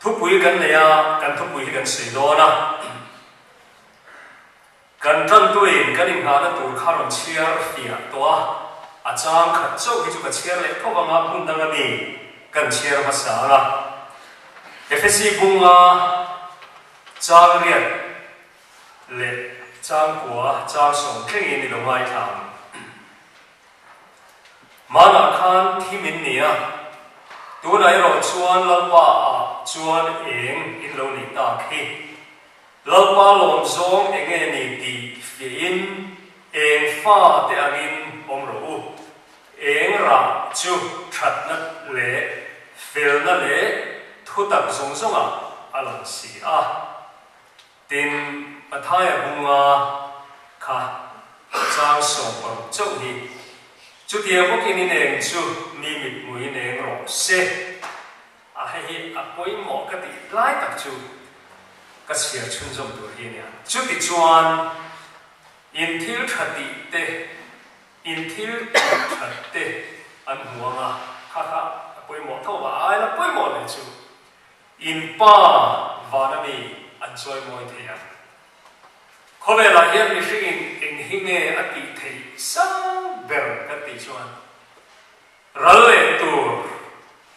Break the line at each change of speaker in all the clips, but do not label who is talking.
Thupui kan nei a, kan thupui hi kan sawi dawn a. Kan tantuin kan inghahna tur kha rawn chhiar fiah tawh a, a chang khat chauh hi chu ka chhiar leh tho vang a, hmun danga mi kan chhiar hmasa ang a. Efesi bunga chang riat leh changkua chang sawm thlengin i lo ngaithla ang. Hmanah khan thi min ni a, tunah erawh chuan Lalpa ah chuan eng in lo nih tak hi. Lalpa lawm zawng eng nge ni tih fiahin eng fa te angin awm rawh u. Eng rah chu thatna leh felna leh thutak zawng zawngah a lang si a. Tin, Mathaia bunga kha chang 60 chauh hi, Chutiang bawkin in eng chu mi mithmuhin eng rawh se. A hei hi a pawimawh ka tih lai tak chu ka chhiar chhunzawm tur hi a nia. Chutichuan, in thil tha tih te, in thil tih that te an hmu ang a, kha kha a pawimawh tho a, a aila pawimawh leh chu In pa vana mi an chawi mawi thei ang. Khawvelah hian mihringin eng hi nge a tih theih sang ber kan tih chuan ral leh tur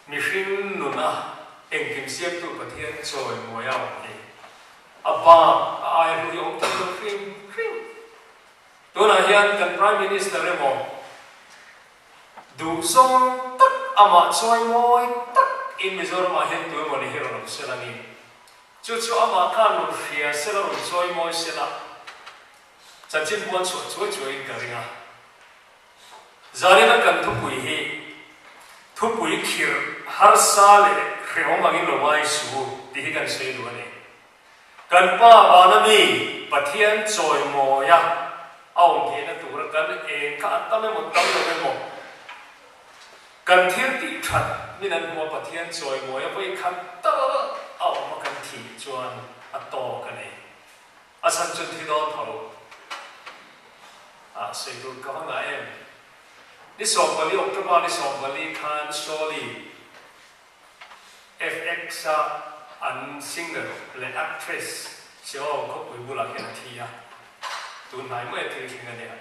mihring nuna engkim siamtu Pathian chawi mawi a awm hi a bak a aia hlu hi a awm thei lo hrim hrim. Tunah hian kan Prime Minister emaw Duhzawng tak amah chawimawi tak in Mizoram ah hian tu emaw ni hi rawn awm sela ni. Chu chu amah khan rawn hria sela rawn chawimawi sela chanchin buan chhuah chuai chuai in ka ring a. Zarina kan thupui hi thupui khirh harsa leh hrehawm angin lo ngai su tih hi kan sawi duh a ni. Kan Pa vana mi Pathian chawimawia a awm theihna tura kan eng kha a tam emaw tam lo emaw kan thil tih that min an hmu a Pathian chawimawia vawi khat tal a awm a kan thih chuan a tawk a ni. A chhan chu thi dawn tho a sawi tur ka va ngah em. Ni 14 October ni 14 khan Sawli FX a an singer leh actress Seoul khawpui bulah hian a thi a, tun hnai mai a thil thleng a nia.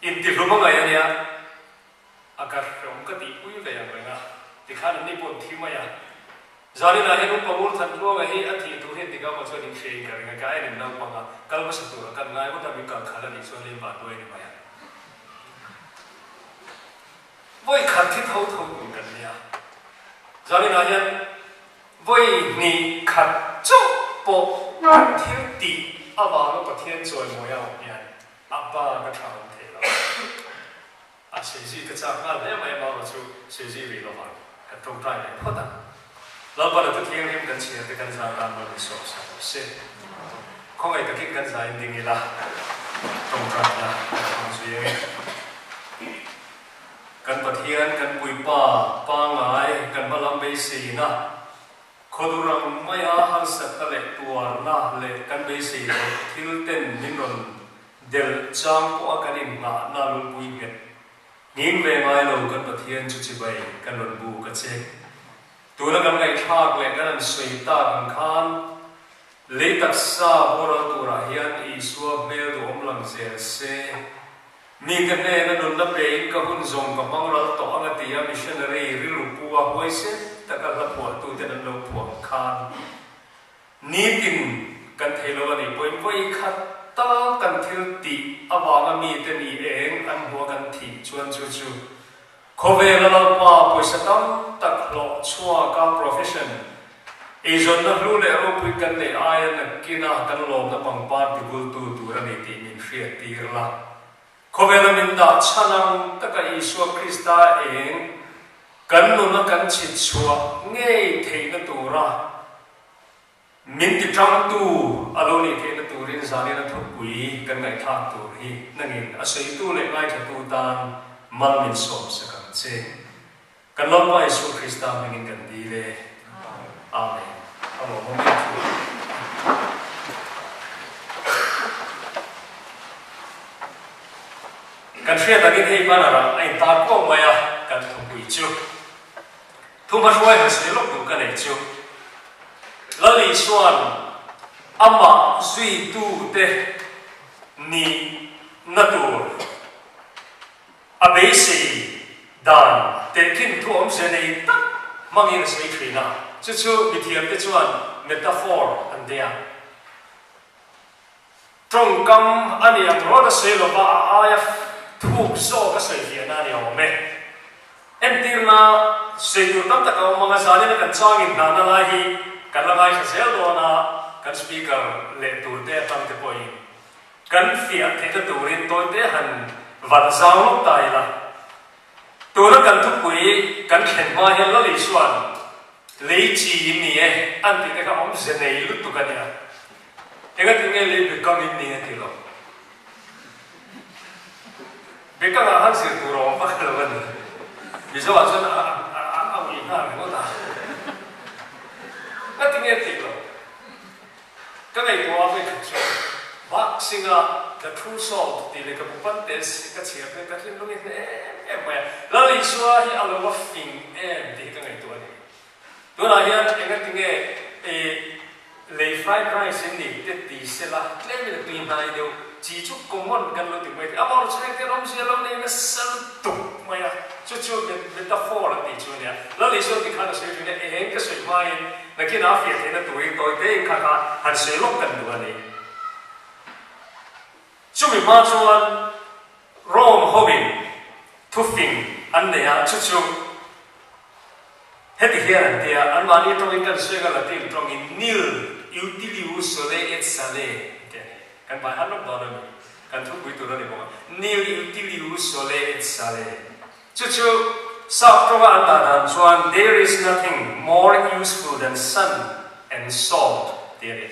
Intihlum a ngaih a nia, a ka hreawm ka tihpui ve ang reng a, tikhan anni pawh an thi mai a. Zaninah hian Upa Ngurthantluanga hi a thih tur hian tikah maw chuan inhriain ka ring a, ka en in naupang a, kal hmasa tura kan ngai ngawt a, min kal khalh a nih chuan leng vanduai a ni mai a. Vawi khat thi tho tho tur kan nia. Zaninah hian vawi hnih khat chauh pawh kan thil tih avanga Pathian chawimawi a awm hian a ba ka tha awm thei lo. A sawi zui ka chak nghal hle mai amaherawh chu sawi zui rih lovang kan tawngtai leh phawt ang. Lalpan a thu thianghlim kan chhiar te kan zar tan rawn insawm sak rawh se. Khawngaih takin kan zai in ding ila tawngtaina kan hmang zui ang e. Kan Pathian, kan Puipa pangngai, kan hmalam beiseina, khawdur ang maia harsatna leh tuarna leh kan beisei loh thil ten min rawn delh chang pawha kan inngahna lungpui nghet nghing ve ngai lo kan Pathian chu chibai kan rawn buk a che. Tuna kan ngaihthlak leh kan han sawi tak ang khan lei taksa boral turah hian Isua hmel duhawm lang zel se. Mite hnena nunna pein ka hun zawng ka hmang ral tawh ang a ti a, missionary rilru pu a huaisen taka hla phuahtuten an lo phuah ang khan nitin kan thei lo a nih pawhin vawi khat tal kan thil tih avanga mite ni eng an hmua kan thih chuan chu chu khawvela Lalpa pawisa tam tak hlawh chhuaka profession eizawnna hlu leh ropui kan neih aia nakkina kan lawmna pangpar tigultu tur a ni tih min hriat tir la. Khawvela min dah chhan ang taka Isua Krista eng kan nuna kan chhit chhuah ngei theihna tura min ti tangtu a lo nih theihna turin zanin a thupui kan ngaihthlak tur hi nangin a sawitu leh ngaithlatu tan mal min sawm sak ang che. Kan Lalpa Isua Krista hmingin kan dil e. Amen. A lawmawm em thu. Kan hriat angin hei banner ah a intar kuau mai a, kan thupui chu. Thuhmahruai han sawi lawk duh ka nei chu Lal Isua'n amah zuitute nihna tur a beisei dan tehkhin thu awmzia nei tak hmangin a sawi thin a, chu chu mithiamte chuan metaphor an tia. Tawngkam a ni ang rawt a sawi lova a aia thuk zawk a sawi fiahna a ni awm e. Entirna sawi tur tam tak a awm ang a, zanina kan changin hnahna lai hi kan la ngaithla zel dawn a, kan speaker leh turte atang te pawhin kan fiah theihna turin tawite han valh zau lawk ta ila. Tuna kan thupui kan thlen hma hian Lal Isua'n Lei chi in ni e an tih te kha awmze nei lutuk a nia. Engati nge lei bekang in ni a ti lo. Bekang ah khan zir tur a awm vak lo a ni. Mizo ah chuan a ui nghal ringawt a. Engati nge tih lo. Ka ngaihtuah a vawikhat chuan boxing a The True Salt tih lehkhabu pan te ka chhiar phei ka thinlung i hne em em mai a. Lal Isua hi a lo va fing em tih hi ka ngaihtuah a ni. Tunah hian engati nge i lei fried rice in ni te ti sela tlemin a tui hnai deuh chi chu common kan lo ti mai thei. Amah erawh chu heng te an awmzia lo nei nasa lutuk mai a, chu chu metaphor an tih chu a nia. Lal Isua ti khan a sawi thin a, eng ka sawi hmain Nakin a fiah theihna turin tawi te in kha kha han sawi lawk kan duh a ni. Chumi hma chuan Rome hoin thufing an nei a, chu chu heti hian an ti a, anmahni tawngin kan sawi anga Latin tawngin nil utilius sole et sale an ti a ni. Kan vai han lawk dawn a mi? Kan thupui tur a ni bawk a, nil utilius sole et sale. Chu chu Sap tawnga an dah dan chuan There is nothing more useful than sun and salt tih a ni.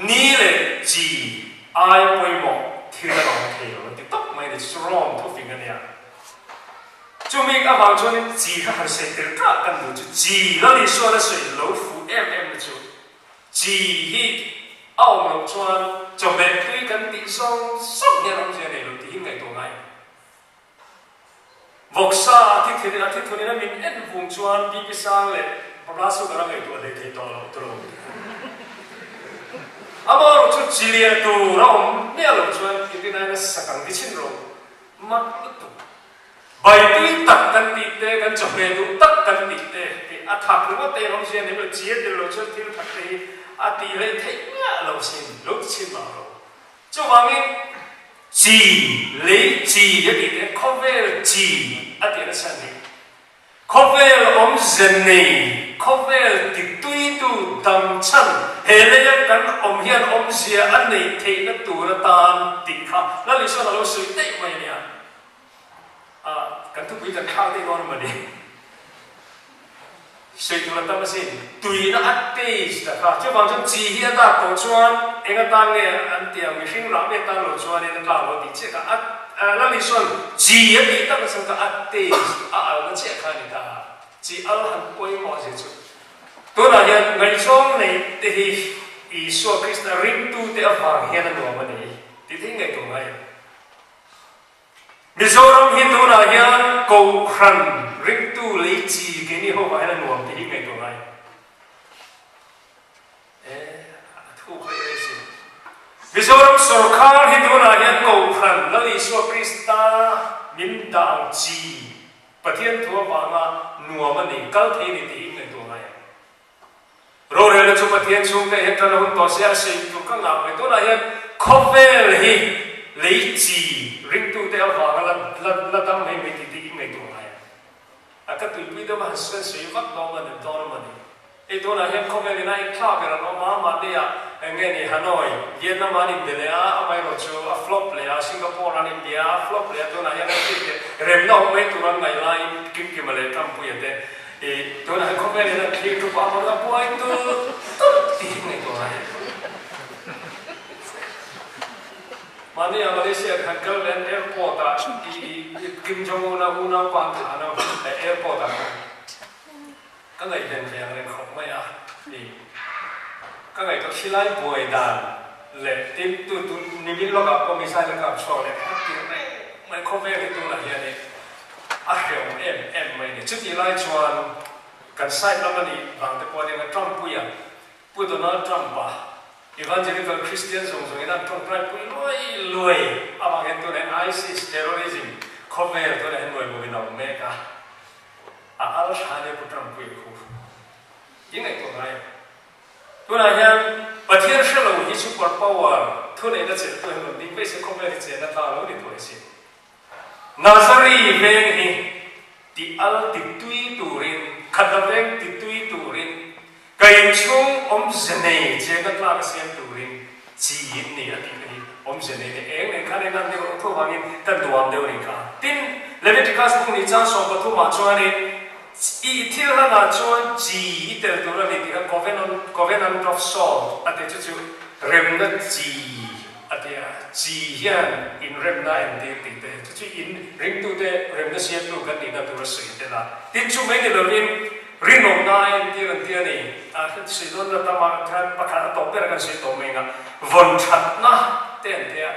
Ni leh chi aia pawimawh thil a awm thei lo an ti tawp mai a ni. Chu chu Rome thufing a nia. Chumi avang chuanin chi kha han sawi tel ṭah kan duh chu chi Lal Isuan a sawi lo fuh em em na chu chi hi a awm loh chuan chawhmeh tui kan tih zawng zawng hian awmzia nei lo tih hi ngaihtuah ngai. Vawksa a thi thin a thi thun in a min en vung chuan BP sang leh Bra sugar a ngaihtuah hlei thei tawh loh tur a awm. Amaherawh chu chi lian tur a awm miah loh chuan inrinai nasa kang ti chhin rawh mak lutuk. Bai tui tak kan tih te, kan chawhmeh duh tak kan tih te tih a thak ringawt te in awmzia ni lo, chi a tel loh chuan thil that te hi a tih hlei theih miah loh sin, lo ti chhin mah rawh. Chuvangin chi, lei chi a tih te, khawvel chi a tih nasa a ni. Khawvel awmze nei, khawvel tituitu dam chhan he leia kan awm hian awmzia a neih theihna tur atan tih kha Lal Isuan a lo sawi daih mai a nia. A, kan thupui kan thlak daih dawn a mawni. Sawi tur a tam asin. Tuina a taste a kha. Chuvang chuan chi hi a dak tawh chuan eng atan nge an ti ang, mihring rah mek tan lo chuanin a tlak lo tih chiah kha a, Lal Isuan chi a tih tak nachang kha a taste a alna chiah kha a ni ta. Chi al han pawimawh zia chu. Tunah hian ngaihzawng neih te hi Isua Krista ringtute avang hian a nuam a ni tih te hi ngaihtuah ngai em? Mizoram hi tunah hian Kohhran ringtu lei chi keini ho vah hian a nuam tih hi ngaihtuah ngai e, a thuk rei rei si. Mizoram sorkar hi tunah hian Kohhran Lal Isua Krista min dah ang chi Pathian thu avanga nuam a ni, kal thei a ni tih hi ngaihtuah ngai em? Rorelna chu Pathian chhungte hian tan a hun tawh sia a sawi tur ka ngah mai. Tunah hian khawvel hi lei chi ringtute avanga la la la dam mai mai tih te i ngaihtuah ngai a. A ka tuipui deuh a han sawi sawi vak dawn a ni dawn a mawni. Hei tunah hian khawvel ina inthla ber an awm a, mahni ah eng nge ni Hanoi, Vietnam ah an inbe leh a, amaherawhchu a flop leh a, Singapore an inbe a, a flop leh a, tunah hian an tih te remna awm mai tur an ngaih laiin Kimkima leh Trumpuia te I tunah hian khawvel in an thlir thup a, amah a buai tulh tulh tih hi ngaihtuah ngai em? Mahni ah Malaysia khan kal ve an airport ah i Kim Jong Un a unaupa an thah na airport ah khan ka ngaihven ve ang reng khawp mai a, i ka ngaihtuah khilai buai dan leh tin tu tu nimin lawkah pawh missile a kap chhuak leh kha tir reng mai khawvel hi tunah hian i A hrehawm em em mai ni. Chutih lai chuan Kan side lam a nih vang te pawh a nia Trump puia Pu Donald Trump-a Evangelical Christian zawng zawngin an tawngtai pui luai luai avang hian tunah hian ISIS terrorism khawvel tunah hian nuai bawkin a awm mek a, a al tha nia Pu Trump puia khu i ngaihtuah ngai em? Tunah hian Pathian hre lo hi super power thuneihna chelhtu hian rawn ding vei se khawvel hi chenna tla lo ni thuai a sin. Nazari veng hi ti al ti tui turin, khatla veng ti tui turin, ka inchhung awmze nei chenna tlak a siam turin chi in ni a tih te hi awmze nei leh eng nen khan en an deuh loh thu avangin ka nuam deuh a nih kha. Tin, Leviticus buk ni chang 13 ah chuanin i thil hlanah chuan chi i tel tur a ni tih kha covenant covenant of salt a ti chu chu remna chi A ti a, chi hian inremna a entir tih te, chu chu in ringtute remna siamtu kan nihna tur a sawi tel a. Tin, chu mai ni lovin rinawmna a entir an ti a ni. A sawi dawn na tamah khan pakhat a tawp ber kan sawi tawh mai ang a, vawn thatna te an ti a,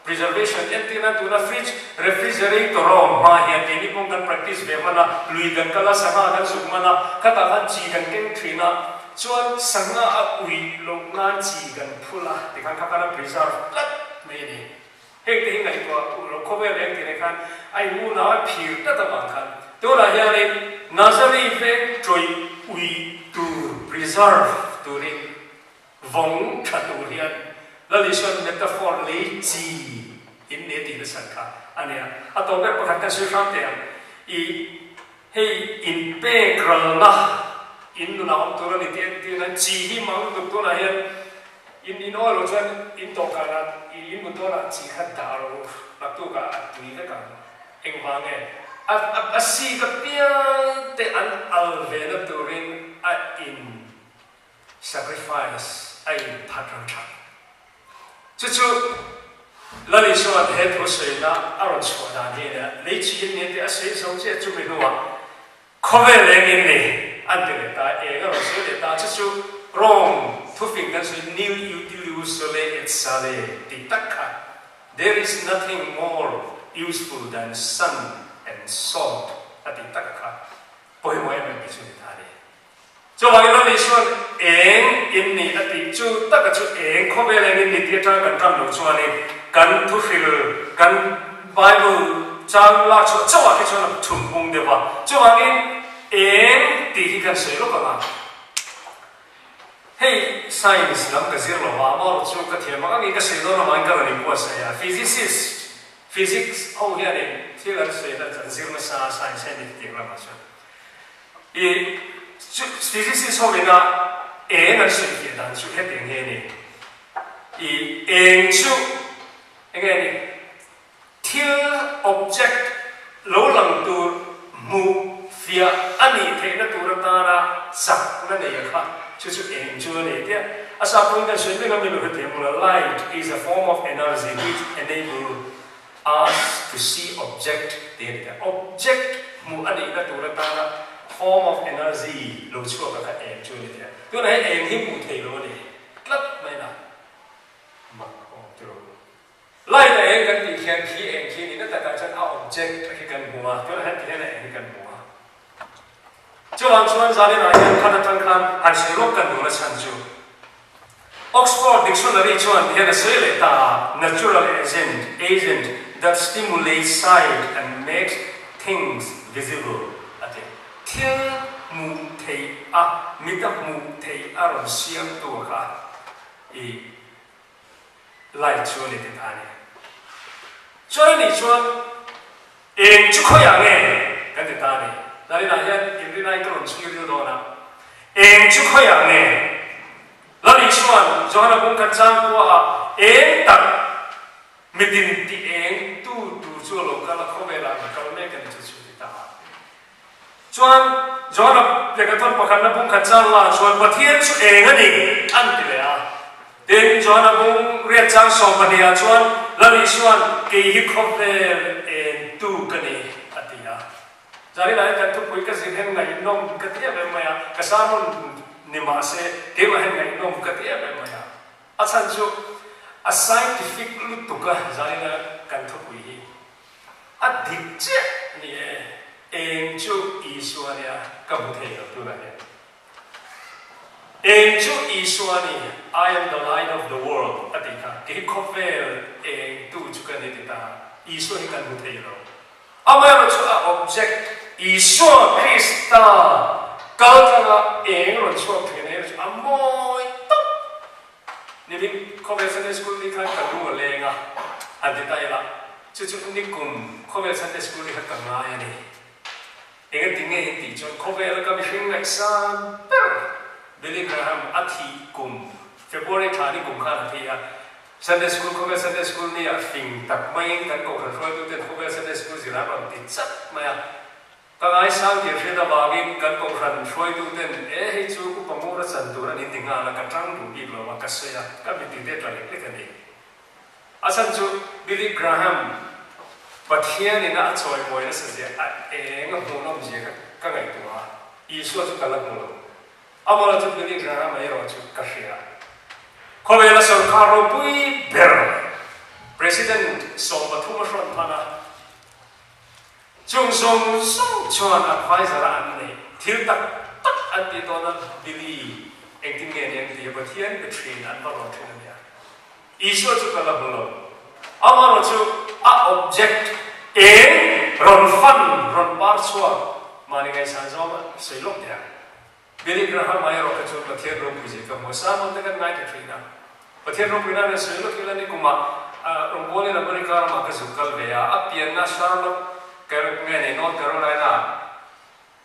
preservation entirna tuna fridge, refrigerator a awm hma hian keini pawh kan practice ve hman a, lui kan kal a, sangha kan zuk hman a, khatah khan chi kan keng thin a, chuan sangha a uih loh nan chi kan Phul a tikhan kha khan a preserve tlat mai a ni. Heng te hi ngaihtuah uh lo khawvel reng tih nei khan a in unau a phir tlat avang khan tunah hianin Nazari veng tawih ui tur preserve turin vawng tha tur hian Lal Isuan metaphor lei chi in ni a tih nasa kha a nia. A tawp ber pakhat kan sawi hram teh ang i Hei inpek ralna in nunah awm tur a ni tih entir nan chi hi mang lutuk tunah hian in in awi loh chuan in dawhkanah i in motor-ah chi kha dah rawh u, naktukah a tui vek ang. Engvang nge? A a a sik apiang te an al ve na turin a in sacrifice a in phat ral tha. Chu chu Lal Isua'n he thu sawina a rawn chhuah dan hi a nia, lei chi in ni tih a sawi zo chiah chumi hnuah khawvel eng in ni an ti leh ta, eng a rawn sawi leh ta, chu chu Rome thufing kan sawi nil utilius sole et sale tih tak kha, there is nothing more useful than sun and salt a tih tak kha pawimawh em em hi chu ni ta a ni. Chuvangin Lal Isua'n eng in ni a tih chu taka chu eng khawvel eng in ni tih atanga kan ṭan loh chuanin kan thuhril kan Bible chang lak chhuah chauh ah khi chuan a chhun hmung deuh a. Chuvangin eng tih hi kan sawi lawk ang a. Hei science lam ka zir lo a, amaherawhchu chu ka thiam ang angin ka sawi dawn avangin ka rawn inbuatsaih a. Physicist, physics ho hianin thil an sawi dan an zir nasa a, science hian hetiang lamah chuan. I physicist ho ina eng an sawi fiah dan chu hetiang hi a ni. I eng chu enge a ni? Thil, object, lo lang tur hmuh fiah a nih theihna tur atana chakna nei a kha chu chu eng chu a ni tia a sapawhin kan sawi mek a mi lo hetiang bula light is a form of energy which enable Us to see object tih a ni ta. Object hmuh a nihna tur atana form of energy lo chhuak a kha eng chu a ni thei a. Tunah hian eng hi hmuh theih lo a ni tlat mai na. Mak awm tiro. Light a eng kan tih khian khi eng khi a nihna takah chuan a object a khi kan hmu a, tunah hian ti hian a eng hi kan hmu a. Chuvang chuan zaninah hian khat atang khan han sawi rawk kan duhna chhan chu Oxford Dictionary chuan hian a sawi leh ta a, Natural agent, agent that stimulates sight and makes things visible a ti. Thil hmuh theih a, mit a hmuh theih a rawn siamtu a kha i light chu a ni ti ta a ni. Chuan anih chuan Eng chu khawiah nge kan ti ta a ni. Lalina hian inrinai ka rawn chhui ril dawn a. Eng chu khawiah nge? Lali chuan Johana bung khat chang kuaah eng tak mitin ti eng tu tur chu a lo kal a, khawvelah an kal mek a ni chu chu ti ta a. Chuan Johana lehkhathawn pakhatna bung khat chang lah chuan Pathian chu eng a ni an ti leh a. Tin, Johana bung riat chang 12 ah chuan Lal Isua'n kei hi khawvel eng tu ka ni a ti a. Zarinah hian kan thupui ka zir hian ngaihnawm ka ti em em mai a, ka sermon ni mah se keimah hian ngaihnawm ka ti em em mai a. A chhan chu a scientific lutuk a zarina kan thupui hi. A dik chiah ni e, eng chu Isua nia. Ka hmu thei lo tunah hian. Eng chu Isua ni, I am the light of the world a tih kha, kei khawvel eng tu chu ka ni ti ta, Isua hi kan hmu thei lo. Amaherawh chu a object Isua Krista kal tlanga eng rawn chhuak thin erawh chu a mawi tawp. Nimin khawvel Sunday School ni khan ka lu a leng a, han ti ta ila, chu chu nikum khawvel Sunday School ni kha ka ngai a ni. Engati nge in tih chuan khawvela ka mihring ngaihsan ber Billy Graham a thih kum February thla ni kum khan a thi a, Sunday School khawvel Sunday School ni ah fing tak maiin kan kohhran hruaituten khawvel Sunday School zir an rawn ti chat mai a, ka ngaisang tih hriat avangin kan kohhran hruaituten e hei chu upa mura chan tur a ni ti nghal a, ka tang duh bik lo a, ka sawi a, ka mitui te tla lek lek a ni. A chhan chu Billy Graham Pathian ina a chawimawi nasa zia a eng a hmuhnawm zia kha ka ngaihtuah a, Isua chu ka la hmu lo. Amawla chu Billy Graham erawh chu ka hria. Khawvela sorkar ropui ber President 13 a hrawn hman a, chung zawng zawng chuan advisor a an neih thil tak tak an tih dawn a, Billy engtin nge ni an ti a, Pathian be thin an va rawn thin a nia. Isua chu ka la hmu lo. Amaherawh chu a object eng rawn fan, rawn par chhuak mahni ngaihsan zawng a sawi lawk teh ang. Billy Graham erawh kha chuan Pathian ropui zia ka hmu a, sermon te kan ngaithla thin a. Pathian ropui nan a sawi lawk ila ni kumah rawngbawlin America ramah ka zuk kal ve a, a pianna Charlotte, nge ni North Carolina ah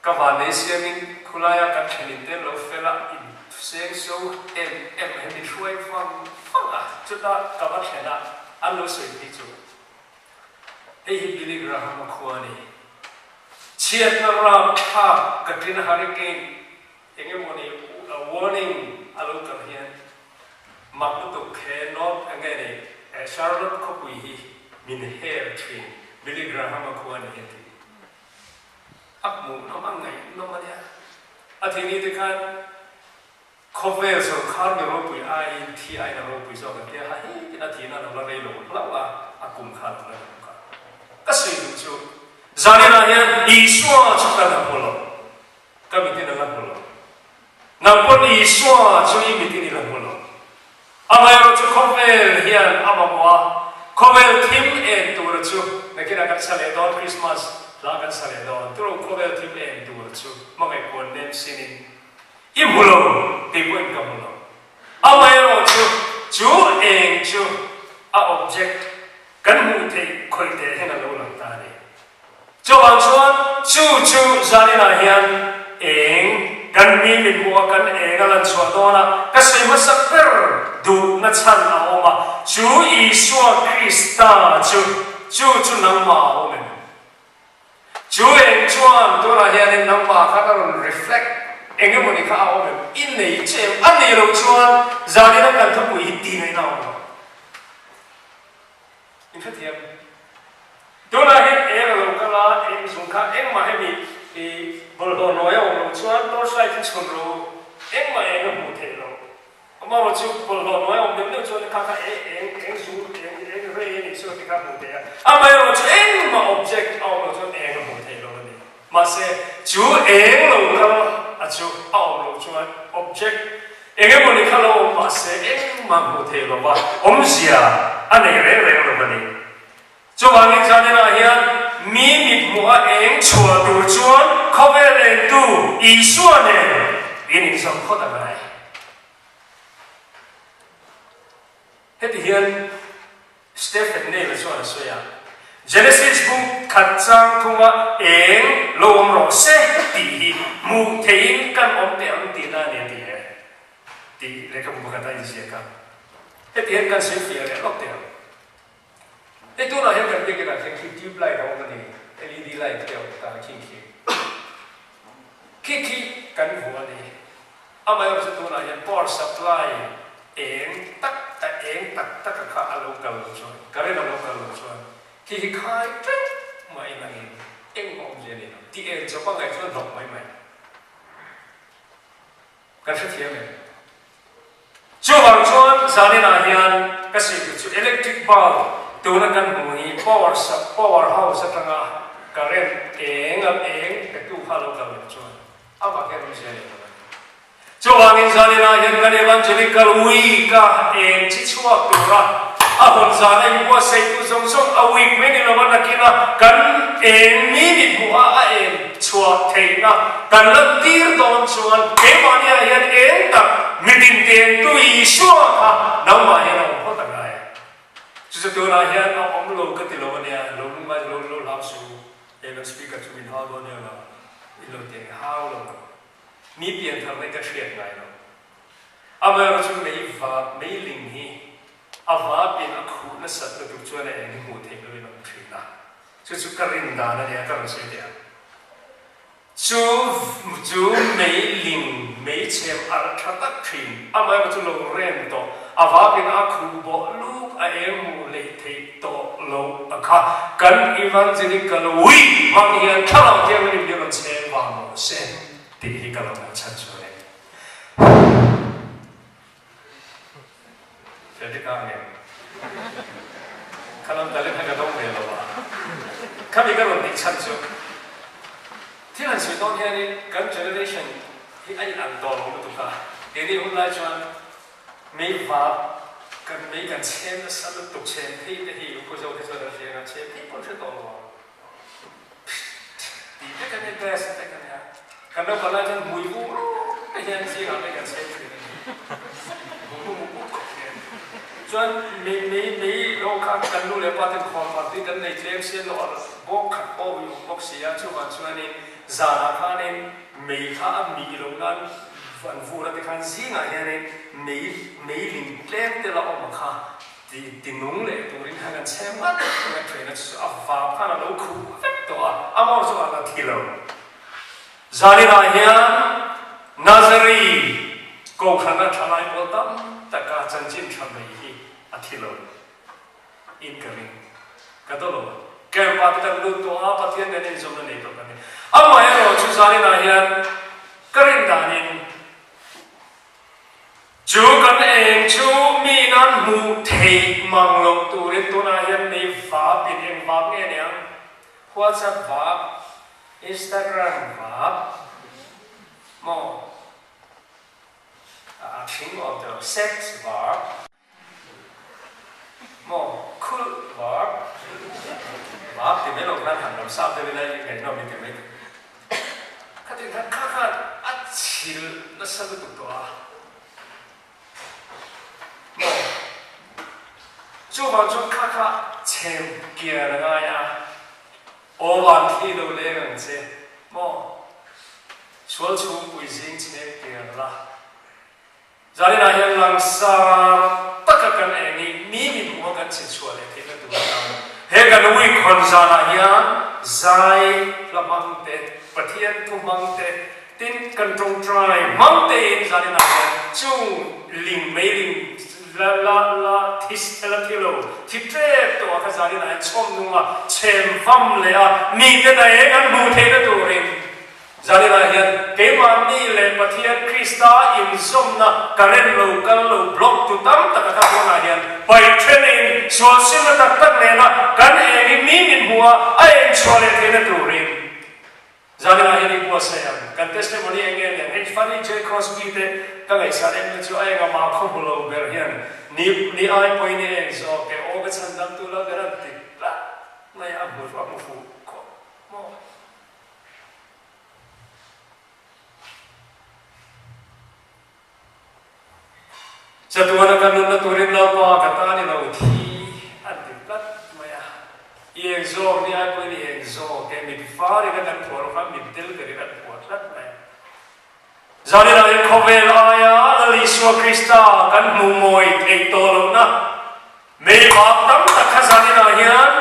Ka vannei siamin khulaia kan thlenin te lo fel a, in seng so em em he min hruai vang vang a, chuta ka va thlen a, an lo sawi phei chu. Hei hi Billy Graham-a khua a ni. Chhiatna rap thlak Katrina Hurricane eng emaw ni warning a lo kal hian mak lutuk he North eng nge ni Charlotte khawpui hi min her thin Billy Graham-a khua a ni hi a ti. A hmuhnawm a ngaihnawm a nia. A thini te khan khawvel sorkar mi ropui aiin thi aiin a ropui zawk an tia ha hi a thihna a lo la rei lo hlauh a, a kum kha a lo la rei bawk a. Ka sawi duh chu zaninah hian Isua chu ka la hmu lo, ka mitin a la hmu lo. Nang pawn Isua chu i mitin i la hmu lo. Amaherawh chu khawvel hian a mamawh a, khawvel thim en tura chu nakinah kan sa leh dawn, Christmas hla kan sa leh dawn, turo khawvel thim en tura chu hmangaih puan nem sinin i hmu lo, kei pawhin ka hmu lo. Amaherawh chu chu eng chu a object kan hmuh theih khawih teh hian a lo lang ta a ni. Chuvang chuan chu chu zaninah hian eng kan mi min hmuh a, kan eng a lan chhuah dawn a, ka sawi hmasa ber duhna chhan a awm a, chu Isua Krista chu, chu chu nangmah a awm em? Chu eng chuan tunah hianin nangmah khan a rawn reflect eng emawni kha a awm em? I nei che em? A nei loh chuan zanina kan thupui hi ti ngaihna a awm lo. In hrethiam. Tunah hian eng a lo kal a, eng zung kha engmah hemi i bawlhhlawh nawi a awm loh chuan torch light hi chhun ro engmah eng a hmuh theih loh. Amaherawh chu bawlhhlawh nawi a awm deuh deuh chuan kha kha eng eng eng zung eng eng rei a nih chu a ti kha a hmuh theih a. Amaherawh chu engmah object a awm loh chuan eng a hmuh theih loh a ni. Mahse, chu eng lo kal a chu a awm loh chuan object eng emawni kha lo awm mahse engmah hmuh theih lova awmzia a nei reng reng lo a ni. Chuvangin zaninah hian mi mit hmuha eng chhuah tur chuan khawvel engtu Isua nen in inzawm phawt a ngai. Heti hian Stephen Neil-a chuan a sawi a, Genesis bung khat chang thunga eng lo awm rawh se tih hi hmuh theihin kan awm teh ang tihna a ni a ti e tih lehkhabu pakhat a inziak a. Heti hian kan sawi fiah leh lawk teh ang. Hei tunah hian kan biakin ah khian khi tube light a awm a ni, LED light te a awm ta khi khi. Khi khi kan vuah a ni. Amaherawhchu tunah hian power supply eng tak a eng tak tak a kha a lo kal lo chuan, current a lo kal lo chuan khi hi khai teuh mai nangin engmah awmzia a ni lo. Tih eng chawp a ngaih chuan hlawk mai mai. Kan hrethiam em? Chuvang chuan zaninah hian ka sawi tur chu electric bulb tuna kan hmuh hi power power house atanga current eng a eng petu kha a lo kal lo chuan. Amah hian awmzia nei lo a ni. Chuvangin zaninah hian kan Evangelical Week-a eng chi chhuak tura a hawn zana inbuatsaihtu zawng zawng a week mai ni lova nakina kan eng mi mit hmuha a eng chhuah theihna kan lantir dawn chuan keimahniah hian eng tak mitin tengtu Isua kha nangmah hian a awm phawt a ngai a. Chu chu tunah hian a awm lo ka ti lo a nia, lo lungngai lo lo hlau suh u, he kan speaker chu min hau dawn nia lo, in lo ti ang e, hau lo lo. Mi pianthar mai ka hriat ngai lo. Amaherawh chu mei va, mei ling hi a vapin a khuh nasat lutuk chuan a eng hi hmuh theih loin a awm thin a. Chu chu ka rin dan a nia, ka rawn sawi teh ang. Chu chu mei ling, mei chhem arh tha tak thin, amaherawh chu lo rem tawh, a vapin a khuh bawh luk a eng hmuh hleih theih tawh loh a kha. Kan Evangelical Week hmang hian thlarau thianghlim hi rawn chhem vang rawh se tih hi ka lo ngaihchan chu a ni. Frederick a ngem. Kha lam talent kha ka dawng ve lo a. Khami ka rawn tih chhan chu thil han sawi dawn hianin kan generation hi a in ang tawh lo lutuk a. Keini hun lai chuan mei vap kan mei kan chhem nasa lutuk chhem phei te hi Ukhuzo te chuan an hria ang a, chhem phei pawh an hre tawh lo ang. Tih vek a nia, gas vek a nia. Kan naupang lai chuan hmui vung rawk te hian zingah mai kan chhem thin a ni. Hmui vung muk muk khawp hian. Chuan mei mei mei lo kha kan nu leh pa ten khawn vang tih kan nei tlem sia lo a bawk khat pawh i awm bawk si a, chuvang chuanin zanah khanin mei kha a mih loh nan an vur a tikhan zingah hianin mei mei ling tlem te la awm a kha. Ti ti nung leh turin khan kan chhem ngat ngat thin a, chu a vap khan a lo khuh vek tawh a, a mawr chu a la thi lo. Zaninah hian Nazari Kohhrana thalai pawl tam taka chanchin tha mai hi a thi lo in ka ring. Ka daw lo. Camp ah te kan lut tawh a, Pathian nen inzawmna nei tawh kan ni. Amaherawhchu zaninah hian ka rin danin, Chu kan eng chu mi nan hmuh theih mang loh turin tunah hian mei vap in eng vap nge niang? WhatsApp vap, Instagram vap maw? A thing awm tawh lo, sex vap maw? Khulh vap, vap ti mai lo khan han lam sap deuh ila i ngaihnawm i ti mai thei. Khatin khan kha khan a chhil nasa lutuk tawh a, maw? Chuvang chuan kha kha chhem kian a ngai a, aw van thli lo leng ang che, maw? Sual chhungpui zing chhem kian la. Zaninah hian langsar taka kan eng i mi min hmuh a kan chhe chhuah leh theihna tur atan he kan week hawn zanah hian zai hla hmang te, Pathian thu hmang te, tin kan tawngtai hmang tein zaninah hian chung ling mei ling la la la thi la thi lo thi tep tawh ah kha zaninah hian chhawm nung a chhem vam leh a miten a eng an hmuh theihna turin Zaninah hian keimahni leh Pathian Krista inzawmna current lo kal lo block tu tam tak a kha tunah hian paih thenin sual simna tak tak nena kan eng hi mi min hmuh a, a eng chhuah leh theihna turin Zaninah hian i buatsaih ang. Kan testimony eng nge nen hei Fanny J Crosby te ka ngaihsan em na chu a eng amah khaw hmu lo ber hian ni ni ai pawhin i eng zawk e aw ka chhan dang tu lo ber an ti tlat mai a hmu a hmu fuh khawp maw. Chatuana ka nunna turin Lalpa ka tan i lo thi an ti tlat mai a. I eng zawk ni ai pawhin i eng zawk e, mit varin a kan phuah lo khan mit del berin an phuah tlat mai a. Zaninah hian khawvel aia Lal Isua Krista kan hmuh mawi theih tawh lohna mei vak tam tak kha zaninah hian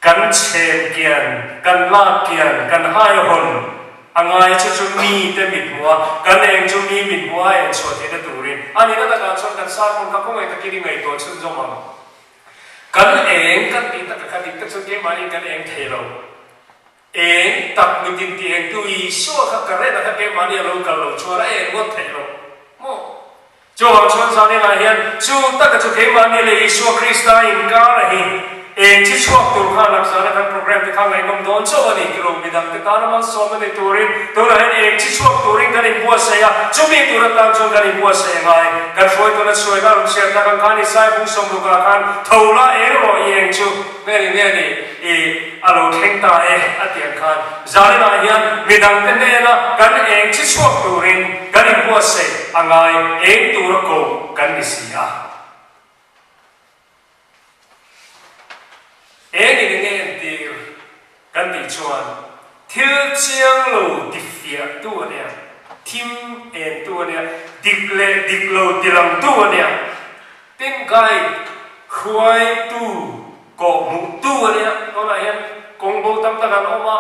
Kan chhem kian, kan lak kian, kan hai hawn a ngai chu chu mi te mit hmuh a, kan eng chu mi mit hmuh a eng chhuah theihna turin a nihna takah chuan kan sermon kha khawngaih takin i ngaihtuah chhunzawm ang. Kan eng kan tih taka kha dik tak chuan keimahni kan eng thei lo. Eng tak mitin tih eng tu Isua kha current a kha keimahni a lo kal lo chuan a eng ngawt theih lo maw? Chuvang chuan zaninah hian chu taka chu keimahni leh Isua Krista inkar a hi. Eng chi chhuak tur khan lakzana kan program te kha ngaihnawm dawn chauh a ni tilo midang te tana malsawm a ni turin tunah hian eng chi chhuak turin kan inbuatsaih a, chumi tur atan chuan kan inbuatsaih a ngai. Kan hruaituna chhuai kha rawn chhiar tak ang khan Isaiah bung sawmrukah khan tho la eng rawh i eng chu nge ni nge ni i a lo thleng ta e a ti ang khan zaninah hian midang te hnena kan eng chi chhuak turin kan inbuatsaih a ngai eng tura ko kan ni si a. Eng in nge entir kan tih chuan thil chiang lo tifiah tu a nia, thim en tu a nia, dik leh dik lo tilang tu a nia, tin guide hruaitu kawhhmuh tu a nia. Tunah hian kawng bo tam tak an awm a,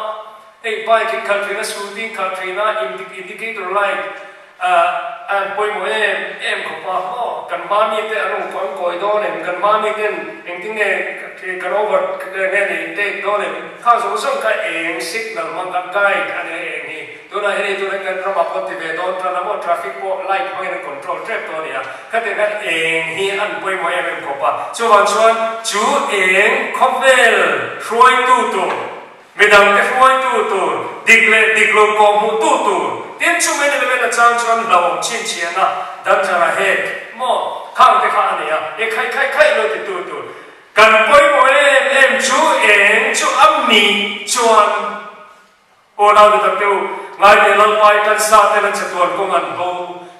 hei bike in khalh thin a, scooty in khalh thin a, indicator light A pawimawh em em khawp a, maw kan mami te an rawn kawn kawi dawn em, kan mami ten engtin nge kan over nge ni take dawn em, khang zawng zawng kha eng signal hmang kan guide a nia eng hi, tunah hian hei tunah kan ramah pawh ti ve dawn tan a maw traffic pawh light hmangin an control tep dawn a nia, khatiang khan eng hi an pawimawh em em khawp a, chuvang chuan chu eng khawvel hruaitu tur. Midangte hruaitu tur, dik leh dik lo kawhhmuhtu tur, tin chu many level atang chuan hlauhawm chhinchhiahna danger ahead maw khang te kha a nei a, e khai khai khai lo titu tur. Kan pawimawh em em chu eng chu a mih chuan unau ni tak te u, ngaite Lalpai kan sa ten an chatuan kawng an bo.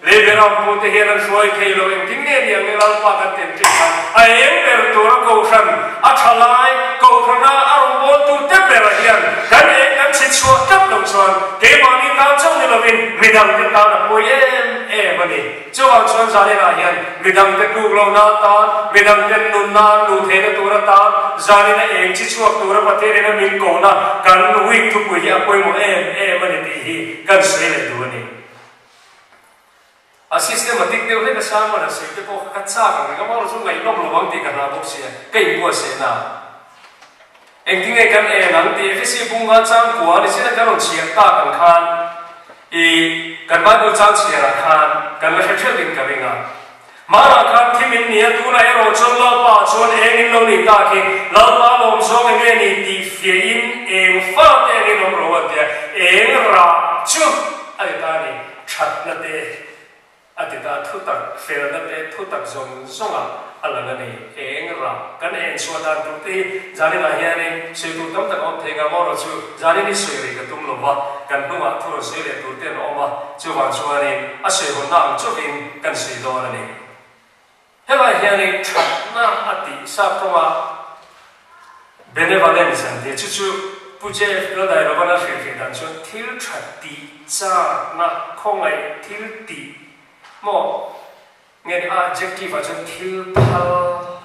Leiberam pute hian an hruai thei lo, engtin nge ni ang e Lalpa kan tem thin khan a eng ber tura Kohhran a tha lai, Kohhrana a rawngbawltu te berah hian kan eng kan chhe chhuah tlat lo chuan keimahni tan chauh ni lovin midangte tan a pawi em em a ni. Chuvang chuan zaninah hian midangte tluk lohna atan, midangte nunna an luh theihna tur atan zanina eng chi chhuak tura Pathianin a min kohna kan week thupui hi a pawimawh em em a ni tih hi kan sawi leh duh a ni. A systematic deuh hlek a sermon a sawi te pawh kha ka chak ang reng a, amaherawhchu ngaihnawm lo ang tih ka hlau bawk sia, ka inbuatsaih na. Engtin nge kan en ang tih Efesi bunga changkua ni chin a kan rawn chhiar tak ang khan i kan Bible chang chhiarah khan kan la hre ṭheuh in ka ring a. Hmanah khan thim in ni a, tunah erawh chuan Lalpa ah chuan eng in lo nih tak hi, Lalpa lawm zawng eng nge ni tih fiah in eng fa te angin awm ro a tia, eng rah chu a ti ta a ni, thatna te a ti ta, thutak felna te thutak zawng zawng ah a lang a ni, eng rah kan en chhuah dan tur te hi zaninah hianin sawi tur tam tak a awm thei nga maw erawh chu zanin hi sawi rih ka tum lo va, kan hnungah thu rawn sawi leh tur te an awm a, chuvang chuanin a sawi hawnna ang chauhin kan sawi dawn a ni. Helai hianin thatna a tih sap tawnga benevolence an tia, chu chu Pu JF Laldairovan'a hrilhfih dan chuan thil tha tih chakna, khawngaih thil tih maw nge ni a adjective ah chuan thil phal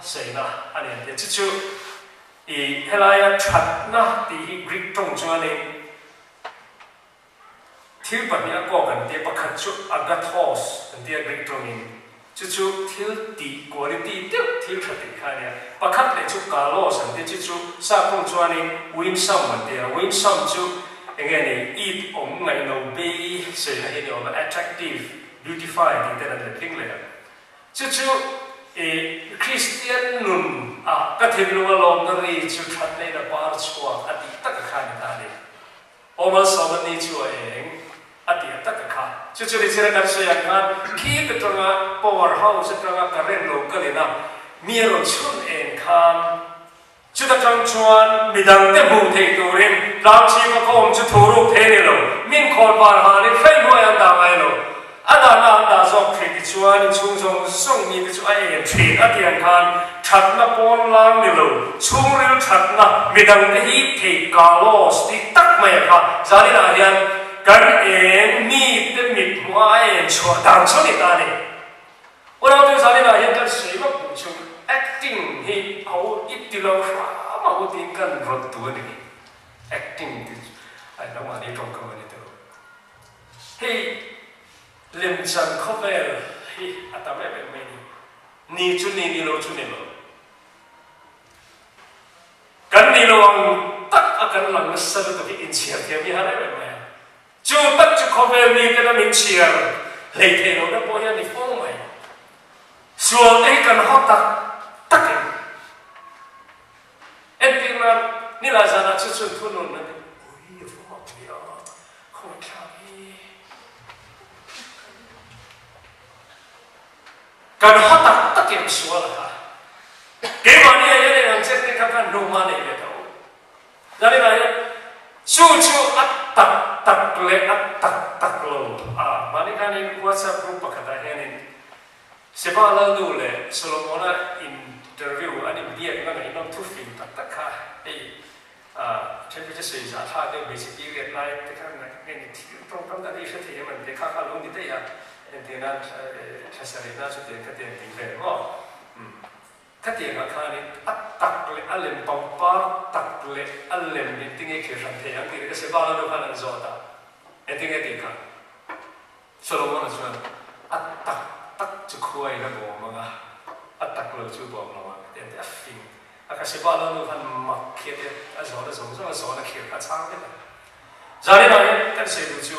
saina a ni an tia, chu chu i helaia thatna tih hi Greek tawng chuanin Thil pahnih a kawk an tia, pakhat chu agathos an tia Greek tawngin, chu chu thil tih, quality, deuh thil tha tih kha a nia. Pakhat leh chu kalos an tia, chu chu sap tawng chuanin winsome an tia, winsome chu eng nge ni, it awm ngaihno bei sawi na hi a ni awm a, attractive, beautify tih ten an let tling leh a. Chu chu i Kristian nun ah ka thinlung a lawmna ri chu thatna in a par chhuak a tih taka kha a ni ta a ni. Awmal Sawmani chu a eng a ti a tak a kha. Chu chu ni chira kan sawi ang khan khi atanga power house atanga current lo kal in a mi a rawn chhun eng khan chuta tang chuan midang te hmuh theih turin tlang chhip a khawm chu thu ruk thei a ni lo. Min khawn var halin hrai hnuai an dah ngai lo. A dahna an dah zawk thin ti chuan inchhung zawng zawng mite chu a en thin a ti ang khan thatna pawn lang ni lo, chhungril thatna midangte hi thei kalos tih tak mai a kha. Zaninah hian kan eng mite mit hmuh a a en chhuah dan chu ni ta a ni. Unau chu zaninah hian kan sawi vak duh chu acting hi a u i ti lo hram a u tiin kan rawt duh a ni. Acting ti chu a lo mahni tawngkam a ni tawh. Hei lemchan khawvel hi a tam em em mai ni. Ni chu ni, ni lo chu ni lo. Kan ni lo ang tak a kan lang nasa lutuk hi inchhiar thiam hi a har em em mai a. Chu tak chu khawvel mi ten an inchhiar hlei thei lo na pawh hi a ni fo mai. Sual te hi kan haw tak tak em? Entirnan, nilai zanah chu chhun thunun a ni. Ui, a va mak ve a, khawngaihthlak hi. Kan haw tak tak em sual a kha. Keimahni ah hian eng ang chet te kha khan hnuhma nei ve tho. Zaninah hian chu chu a tak tak leh a tak tak lo a mahni khanin WhatsApp group pakhatah hianin Seba Lalnu leh Solomona interview an inbiakna ngaihnawm thufing tak tak kha hei then chu sawi zah thlak deuh hmeichhe period lai te kha nge ni thil tawngkam tak hi hre thei em an ti kha kha lo ni daih a, entirnan thlasarihna chu tiang kha tiang tih vel maw? Khatiangah khanin a tak leh a lem pangpar tak leh a lem engtinge thlir hran thei ang tih leh ka Seba Lalnu khan an zawt a, engtinge tih kha? Solomon-a chuan a tak tak chu khuaiin a bawm ang a, a tak lo chu bawm lo ang tih a ti a fing a. Ka Seba Lalnu khan mak khi a ti a, a zawhna zawng zawng a zawhna khir kha a chhang vek a. Zaninah hian kan sawi duh chu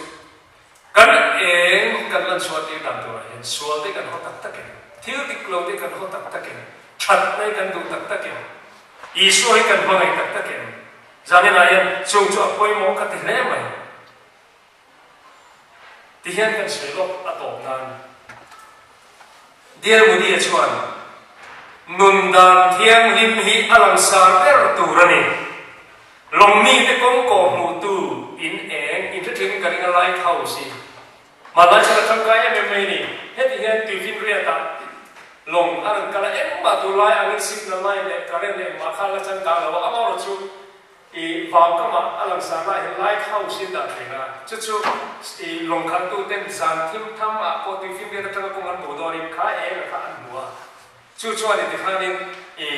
kan eng kan lan chhuah tir dan turah hian sual te kan haw tak tak em? Thil dik lo te kan haw tak tak em? That mai kan duh tak tak em? Isua hi kan hmangaih tak tak em? Zaninah hian chung chu a pawimawh ka ti hle mai. Tihian kan sawi lawk a tawp nan Dear Modi-a chuan nun dan thianghlim hi a langsar ber tur a ni. Lawngmite kawng kawh hmuhtu in eng inhretling ka ring a lighthouse hi hmanlai chuan a tangkai em em mai a ni. Heti hian tuifinriatah lawng a rawn kal a, engmah tunlai angin signal line leh current leh engmah kha a la changkang lo a, amaherawhchu I vangkamah a langsar lai hian light house in dah thin a, chu chu i lawng khaltu ten zan thim tham ah pawh tui fimriat atanga kawng an hmuh dawnin kha eng a kha an hmu a, chu chuan i tikhanin i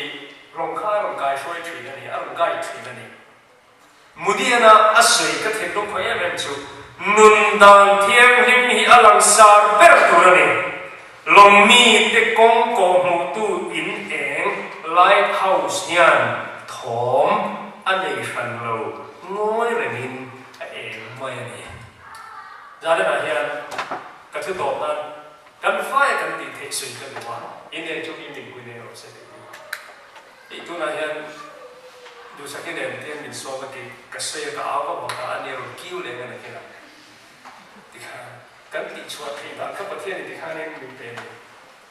lawng kha a rawn kai hruai thin a ni, a rawn guide thin a ni. Mudiana a sawi ka thinlung khawi em em chu nun dan thianghlim hi a langsar ber tur a ni. Lawng mite kawng kawhhmuhtu in eng light house hian thawm a nei hran lo, ngawi rengin a eng mai a ni. Zalenah hian ka thu tawp nan kan faia kan tih theih sawi ka duh a, in eng chu mi min pui nei rawh se tih hi. Tih tunah hian Duhsaki nen tian min sawm a ti, ka sawi a ka au vak vak a, a ni rawn kiu leh ngan a khin a tikhan. Kan tih chhuah theih dan kha Pathianin tikhanin min pe a ni.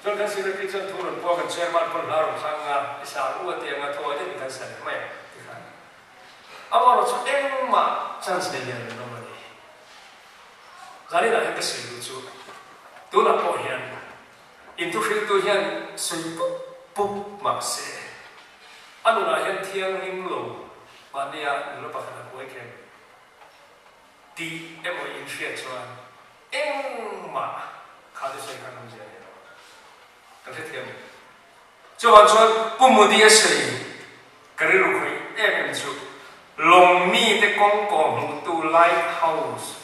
Chuan kan secretary chuan thu rawn pawh kan chairman pawn hla rawn thlang a, i sa u a ti ang a, thaw deuhin kan sa leh mai ang tikhan. Amaherawh chu engmah chance nei lian an awm a ni. Zaninah hian ka sawi duh chu tunah pawh hian inthuhriltu hian sawi pup pup mah se a nunah hian thianghlim lo mahnia nula pakhat a kuai khem. Tih emaw in hriat chuan engmah kha te sawi khan awmzia nei lo. Ka hrethiam em? Chuvang chuan Pu Modi a sawi ka rilru khawih em em chu lawng mite kawng kawh hmuhtu light house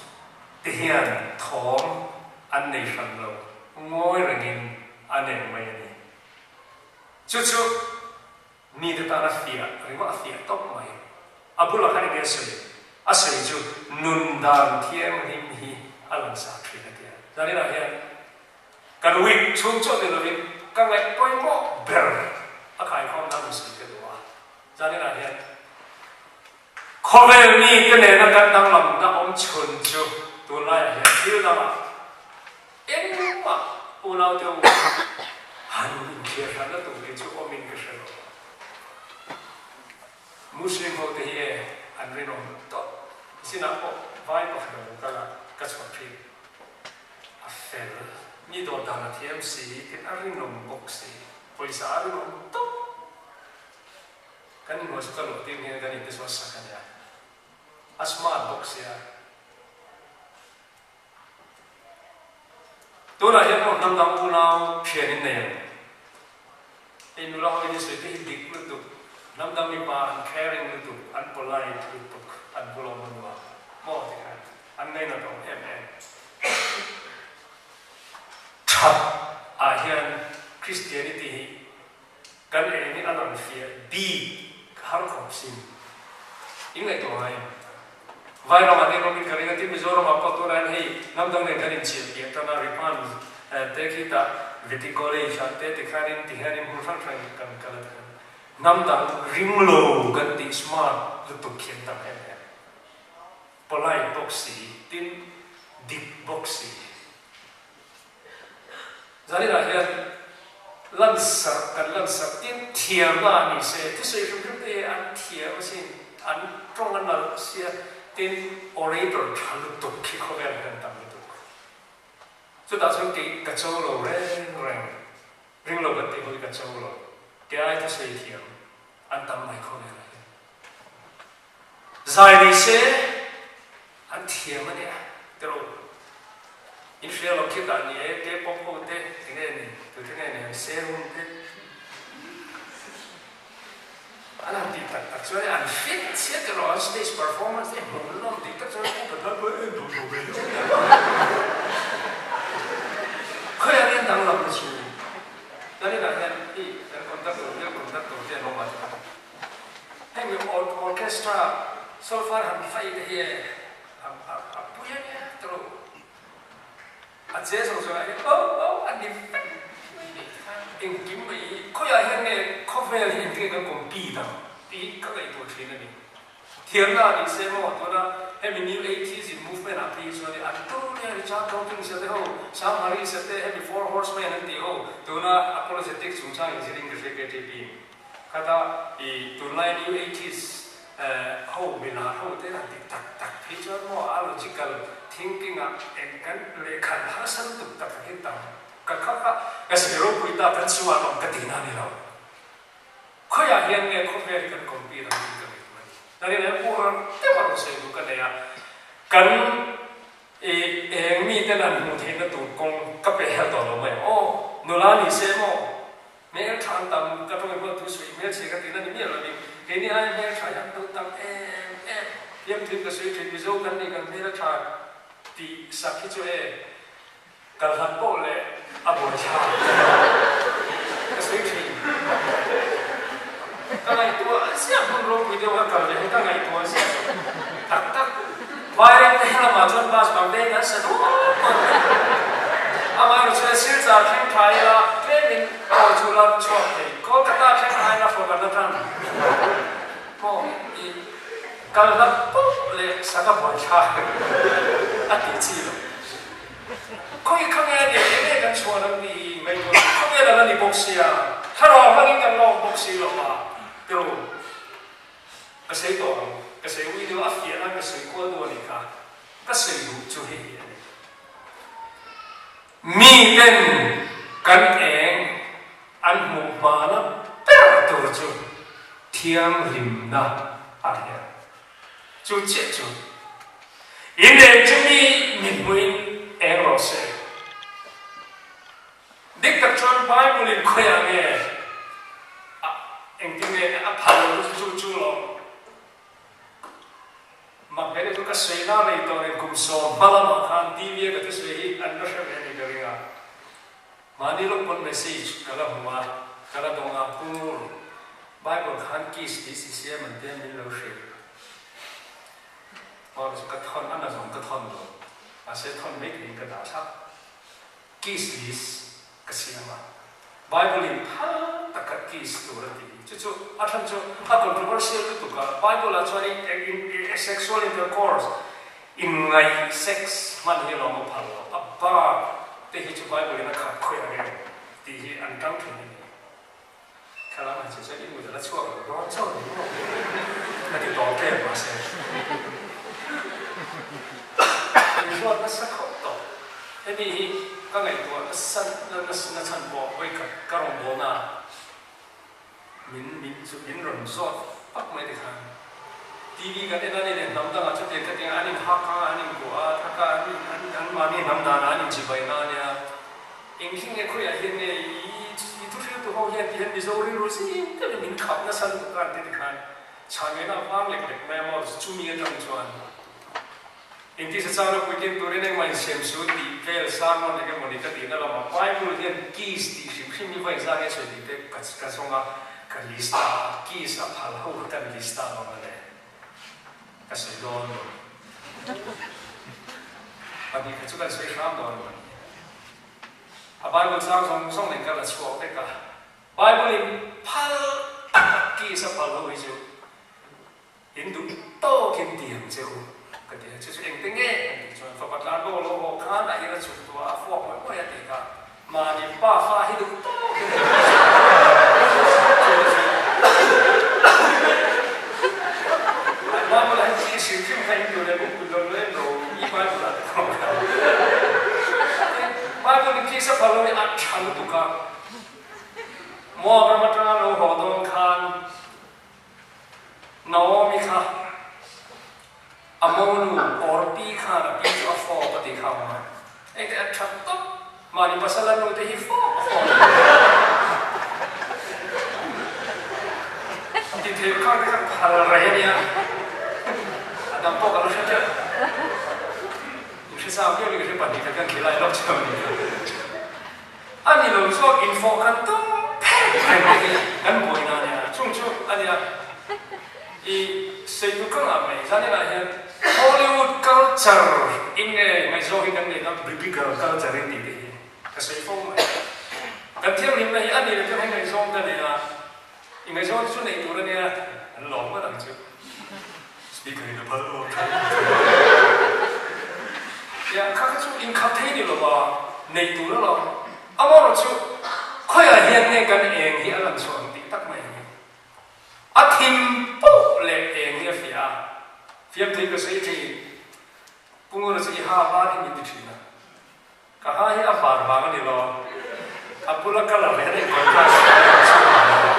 te hian thawm an nei hran lo, ngawi rengin an eng mai a ni. Chu chu Mite tan a fiah ringawt, a fiah tawp mai. A bulah khan enge a sawi? A sawi chu nun dan thianghlim hi a langsar thin a ti a. Zaninah hian kan week chhung chauh ni lovin ka ngaih pawimawh ber a khaikhawm nan rawn sawi ka duh a. Zaninah hian khawvel mite nena kan danglamna awm chhun chu tunlaiah hian thil dangah Engmah unau te u han inthliar hranna tur hi chu awmin ka hre lo. Muslim ho te hi e an rinawm tawp. Zinah pawh vai pakhat a lo kal a, ka chhuah thin. A fel, mi dawt dan a thiam si, tin a rinawm bawk si, pawisa a rinawm tawp. Kan inhmuh chu ka luah tir nghe kan inte chu a sak a nia. A smart bawk sia. Tunah hian pawh hnam dang unau thian in nei ang. Hei nula ho in i sawi te hi dik lutuk, hnam dang mipa an caring lutuk, an polite lutuk, an bulawm a nuam maw ti khan an ngainat awm em em. That ah hian Christianity hi kan eng hi a lang fiah bik har khawp sin. In ngaihtuah ngai em? Vairamah te rawmin ka ring a, tin Mizoramah pawh tunah hian hei hnam dang nen kan inchiah piah tan a, Riphan te khitah Vety College ah te tikhanin tihianin hmun hrang hrangin kan kal a tikhan. Hnam dang ring lo kan tih smart lutuk khi an tam em em. Polite bawk si, tin dik bawk si. Zaninah hian lansarh kan lansarh tin thiamna a ni se, thusawi hrim hrim te hi an thiam asin, an tawng a nalh sia, tin orator tha lutuk khi khawvel hian an tam lutuk. Chutah chuan kei ka cho lo reng reng, ring lo kan tih ho hi ka cho lo, kei ai thusawi thiam an tam mai khawvelah hian. Zai ni se an thiam a nia tiraw? In hria lo khi tah ni e, K-pop ho te enge ni, tute nge ni an Serum te an han tih tak tak chuan an fit chiah tiraw, an stage performance te hmuhnawm tih tak chuan pu Pathan pawh en duh tawh ve lo. Khawiah nge an danglam na chu? Kan inah hian i kan conductor bial conductor te an awm a. Heng orchestra solfa han fai te hi a pui a nia tawh. A che zawng zawng ah hian oh oh a ni vek mai nih khan engkim mai hi khawiah hian nge khawvel hi engtin nge kan compete ang tih hi ka ngaihtuah thin a ni. Thiamna a nih se maw tuna hemi New Atheism movement ah phei hi chuan an tu nia Richard Dawkins a te ho, Sam Harris a te hemi Four Horsemen an tih ho tuna apologetics chungchang inzirin ka hria KTP in. Khata i tunlai New Atheist ho milar ho te han tih tak tak phei chuan maw a logical thinking ah eng kan lehkhan harsa lutuk tak hi tam ka kha kha ka sawi ropui ta kan chungah an awm ka tihna a ni lo. Khawiah hian nge khawvel hi kan compete ang tih ka ngaihtuah a ni. Nangin he pu ram deuh a rawn sawi duh ka nei a, kan i eng miten an hmuh theihna tur kawng ka pe hel tawh lo mai ang aw, nula ni se maw Hmel tha an tam, ka tawng huat thu sawi hmel chhe ka tihna ni miah lovin keini aia hmel tha hi an lo tam em em. Fiamthu in ka sawi thin, Mizo kan nih kan hmel a tha tih sak hi chu e kal hlat poh leh a buai thlak ka sawi thin. Ka ngaihtuah ziah hmun ropui deuh a kal leh hi ka ngaihtuah ziah tak tak. Vaireng te helamah chuan bus bang te hian an sa dual dual mai. Amaherawhchu chuan Silchar thleng tha ila tlemin aw chu la chhuak thei. Kolkata thleng tha ila fawk an la tan pawh i kal hlat pawh leh saka buai thlak a tih chi lo. Khawi kha nge a nih eng nge kan chhuah lam ni i ngaihtuah chu khawvel a la ni bawk sia, thlarau hmangin kan la awm bawk si lo a, tiraw? Ka sawi tawh ang, ka sawi ui deuh a fiah nan ka sawi kual deuh a nih kha, ka sawi duh chu hei hi a ni. Miten kan eng an hmuh hmana ber tur chu thianghlimna a hian chu chiah chu in eng chu mi mihmuhin eng rawh se. Dik tak chuan Bible in khawiah nge a engtin nge a phal lo chu chu chu lo mak ve deuh chu ka sawi na rei tawh nen kum sawm hma lamah khan TV a ka thusawi hi an la hre ve a ni ka ring a, mahni lawk pawn message ka la hmu a, ka la dawng a, Pu Ngur, Bible khan kiss tih si sia man te min lo hrilh. Aw chu ka thawn a na zawng ka thawn lo, mahse thawn mai theiin ka dah thlap. Kiss list ka siam a, Bible in phal taka kiss tur a ti. Chu chu a chhan chu a controversial lutuk a, Bible ah chuan in sexual intercourse, inngaih sex hman hi alawm a phal lo, a bak te hi chu Bible in a khap khawih ang em tih hi an tang thin a ni. Thlalak han chhe chuan i mut a la chhuak lo dawn chauh ni maw? Ka ti tawh tlem mahse in ruat nasa khawp tawh. Hemi hi ka ngaihtuah nasa na chhan pawh vawikhat ka rawn bawl na min min min rawn zawt pak mai tikhan TV kan en a ni leh hnam dangah chutiang khatiang an in hak a an in kuah a thaka an an an mahni hnam danah an in chibai na ania. Engthing nge khawiah hian nge i thuhriltu ho hian ti hian Mizo rilru zing deuhin min khap nasa lutuk a an ti tikhan chhan ngaihna a vang lek lek mai a maw chumi atang chuan engtisa chana puitlin turin engmah insiam su tih vel sermon eng emawni ka tihna lamah Bible hian kiss tih hrim hrim hi vawi zah nge sawi tih te ka zawng a ka list a kiss a phal ho kha kan list a lawm a le ka sawi dawn lo. Pahnih kha chu kan sawi hram dawn a ni. A Bible chang zawng zawng nen ka la chhuak vek a. Bible in phal taka kiss a phal ho hi chu in duh tawkin ti ang che u ka ti a, chu chu engte nge an tih chuan fapa tlan bo lo haw khan a ira chhuk tuah a fuak mawih mawih a tih kha mahni pa fa hi duh tawkin ti ang che u chu an Bible ah hian kiss hrim hrim kha in duh leh min duh lo leh lo i Bible ah te pawh khan Bible in kiss a phal lo hi a tha lutuk a. Moab ram atanga lo haw dawn khan Naomi kha a monu Orpi khan a pi chu a fawp a tih kha a awm a. Engte a that tawp, mahni pasal a nute hi fawp a fawp a ti thei kha te kha phal rei a nia, a dang pawh ka lo hre teuh. Inhre zau viau in ka hre pahnih khat khan khilai lawk cheu a nih kha. A ni lo chuak infawh kan tum phek reng te hi kan buaina a nia. Chung chu a nia i sawitu ka ngah mai. Zaninah hian Hollywood culture in nge ngaihzawng hi kan neih a, biblical culture in tih te hi ka sawi fo mai. Kan thianghlimna hi a ni lo chuan hei ngaihzawng ka nei a, i ngaihzawng te chu neih tur a nia, an lawm ngawt ang chu. Speaker in a phal lo tha nia kha kha chu inkhat thei ni lova neih tur a lo amaherawh chu khawiah hian nge kan eng hi a lan chhuah ang tih tak mai hi a thim poh leh eng hi a fiah a fiamthui ka sawi thin Pungura chu i ha var hi min ti thin a. Ka ha hi a var vang a ni lo, a bula colour leh a in contrast chhuah vang a ni.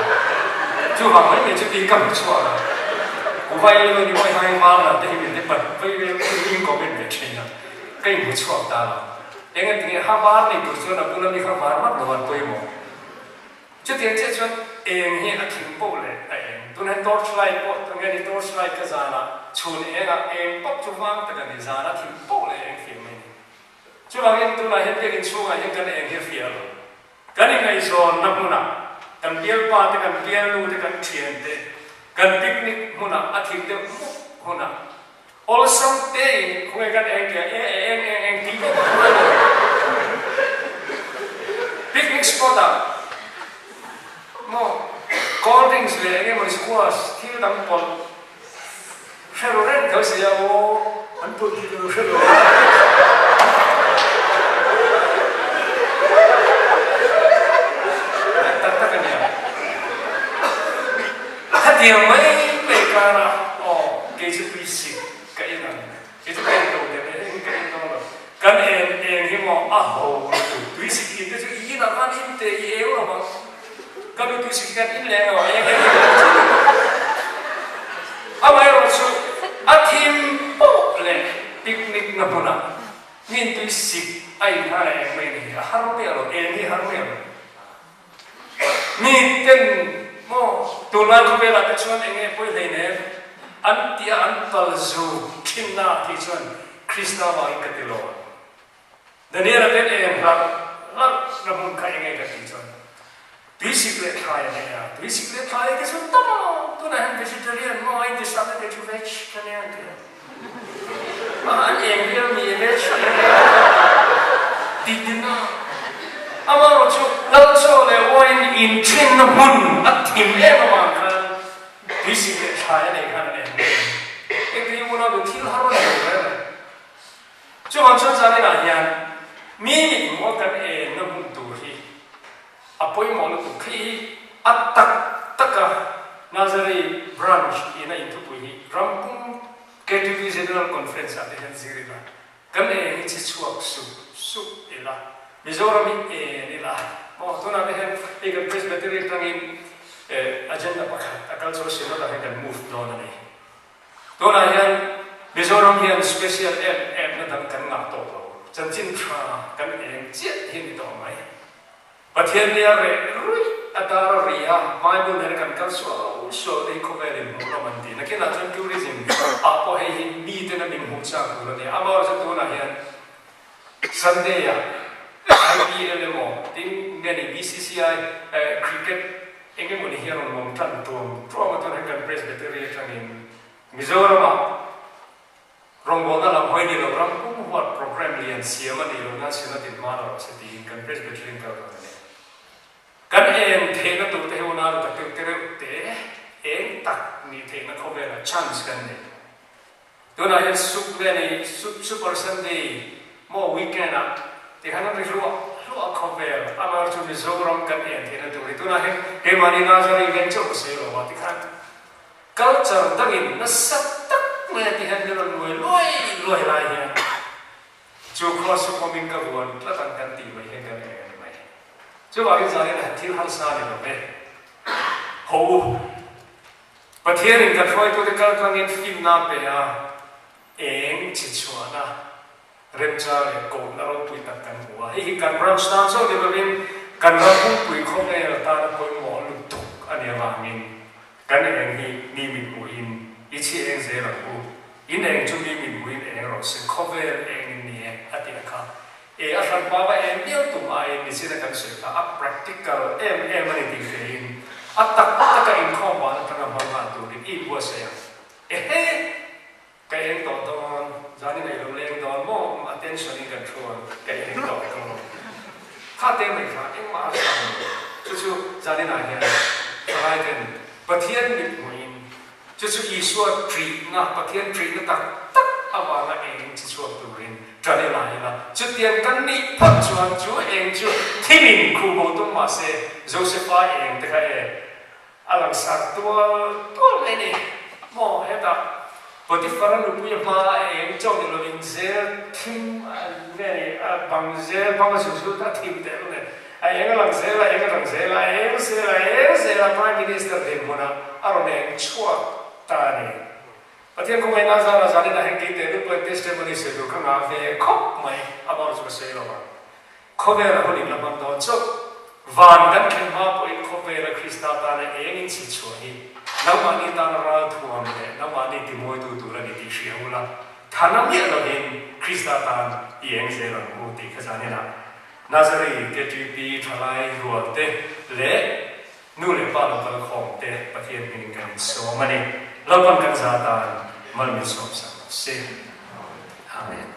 Chuvang mai mai chu ti ka hmu chhuak a, Kuva i lo ni mawi ha hi var lah te hi min ti pat vai vel in comment ve thin a, ka inhmu chhuak ta lo. Engatinge ha var nei tur chuan a bula mi kha var vak lo an pawimawh. Chutiang chiah chuan eng hi a thim poh leh a eng. Tunah hian torch light pawh tunge ni torch light ka zanah chhun engah eng pawp chu vang tak a ni, zana thim poh leh eng fiah mai a ni. Chuvangin tunah hian biakinn chhungah hian kan eng hi a fiah lo. Kan ingaihzawnna hmunah kan bialpa te, kan bialnu te, kan thian te, kan picnic hmunah a thim deuh mup hunah awlsam tein khawnge kan eng tia e e eng eng eng tih vek a hmu lo. Picnic spot ah maw cold drinks leh eng emaw squash thil dang pawlh Hre ru reng tho si a aw, an put hi ka lo hre lo. Tak tak a nia. Khatiang mai mai karah aw kei chu tui sik ka en ang. Kei chu ka en to deuh e, eng ka en dawn lo. Kan en eng hi maw a ho lutuk. Tui sik in te chu i inah khan in te i eu lo ang. Ka nu tui sik hian in leng lo eng eng in Amaherawh chu a thim poh leh picnic na hmunah hmin tui sik a in khan a eng mai ni hi a har miah lo, eng hi a har miah lo. Mi ten maw tunlai khawvelah te chuan eng nge pawi hleinem an tih a an pal zu thinna ah khi chuan Krista vangin ka ti lo ang. Daniel-a ten eng hlarh hlarh na hmun kha eng nge ka tih chuan tuisik leh thlai a nei a, tuisik leh thlai te chu tam a, tunah hian vegetarian maw a inti sap te chu veg ka nia an ti a, a an eng viau mi veg tih tin a, amaherawh chu Lalchaw leh wine inthinna hmun a thim em avang khan tuisik leh thlai a nei khan an eng viau a ni. Engtin nge unau thil har a ni lo reng a. Chuvang chuan zaninah hian mi mithmuh a kan enna hmun tur hi a pawimawh lutuk. Khi hi a tak taka Nazarei Branch ina inthupui hi Rampum KTV General Conference ah te hian zir ila, kan eng hi chi chhuak sup sup ila, Mizoram hi en ila maw? Tunah te hian hei kan Presbytery atangin agenda pakhat a kal chu Synod ah hian kan move dawn a ni. Tunah hian Mizoram hian special em em na dang kan ngah tawh lo, chanchin tha kan eng chiah hi ni tawh mai. Pathian nia reh ruih a dar a ri a, Bible nena kan kal sual sual te hi khawvel in hmuh rawm an ti. Nakinah chuan tourism ah pawh hei hi mi tena min hmuh chak tur a ni. Amaherawhchu tunah hian Sunday ah IPL emaw tin nge ni BCCI cricket Eng emaw ni hi a rawn lawm tan tuam tuam a, tunah hian kan Presbytery atangin Mizoramah rawngbawlna lam hawi ni lo ram pum huat programme lian siam a nih loh nan Synod in hma la rawh se tiin kan Presbytery in kal dawn a ni. Kan en theihna tur te hi unau tak deuh te reuh te eng tak nih theihna khawvelah chance kan nei. Tunah hian suk ve nei Super Sunday maw weekend ah ti khan an ri hluah hluah khawvel amah chu Mizoram kan en theihna tur hi tunah hian keimahni Nazari veng chauh ka sawi lo a ti khan culture dangin nasa tak mai a ti hian min rawn nuai luai luai lai hian chu khua suk awmin ka vuan tlat ang kan tih mai hian kan en a ni mai. Chuvangin zanin ah thil harsa ni lo ve. Ho u. Pathianin kan hruaitute kaltlangin finna a pe a, eng chi chhuahna remchang leh kohna ropui tak kan hmu a. Hei hi kan branch tan chauh ni lovin kan ram pumpui khawvel tana pawimawh lutuk a nih avangin kan eng hi mi mithmuhin i chhi eng zel ang u. In eng chu mi mithmuhin eng rawh se, khawvel eng in ni e a ti a kha. E a hran hma va em viau tum aiin nichin a kan sawi kha a practical em em a ni tih hrein a tak taka inkhawm van atanga hmang nghal turin i inbuatsaih ang. Ehe! Ka eng tawh dawn, zanin ei lo leng dawn maw? Attention in kan thu ang, ka eng tawh dawn. Kha te mai kha engmah a hrang lo. Chu chu zaninah hian thalai ten Pathian mithmuhin Chu chu Isua ṭihna, Pathian ṭihna tak tak avanga eng chi chhuak turin ṭan i la ila. Chutiang kan nih phawt chuan chu eng chu thimin khuh bo tum mah se, Josefa eng te kha e a langsar tual tual mai a ni maw? Hetah Potiphar-a nupui a hma a eng chauh ni lovin zel thim nge ni a bang zel bang a zut zut a thim teh hlawm e. A eng a lang zel a, eng a lang zel a, a eng zel a, a eng zel a, Prime Minister dinhmunah a rawn eng chhuak ta a ni. Pathian khawngaihna zara zanin ah hian kei teh lutuk testimony sawi tur ka ngah ve khawp mai, amah chu ka sawi lo ang. Khawvela hun in la hmang dawn chauh. Van kan thlen hma pawhin khawvela Krista tana eng in chhi chhuah hi nangmahni tana ralthuam leh nangmahni timawitu tur a ni tih hria ula, thana miah lovin Krista tan i eng zel ang u tih kha zanin ah Nazari, KTP, Thalai, Rualte leh nu leh pa lo kal khawm te Pathian hmingin kan insawm a ni. Lalpan kan za tan mal min sawm sak rawh se. Amen.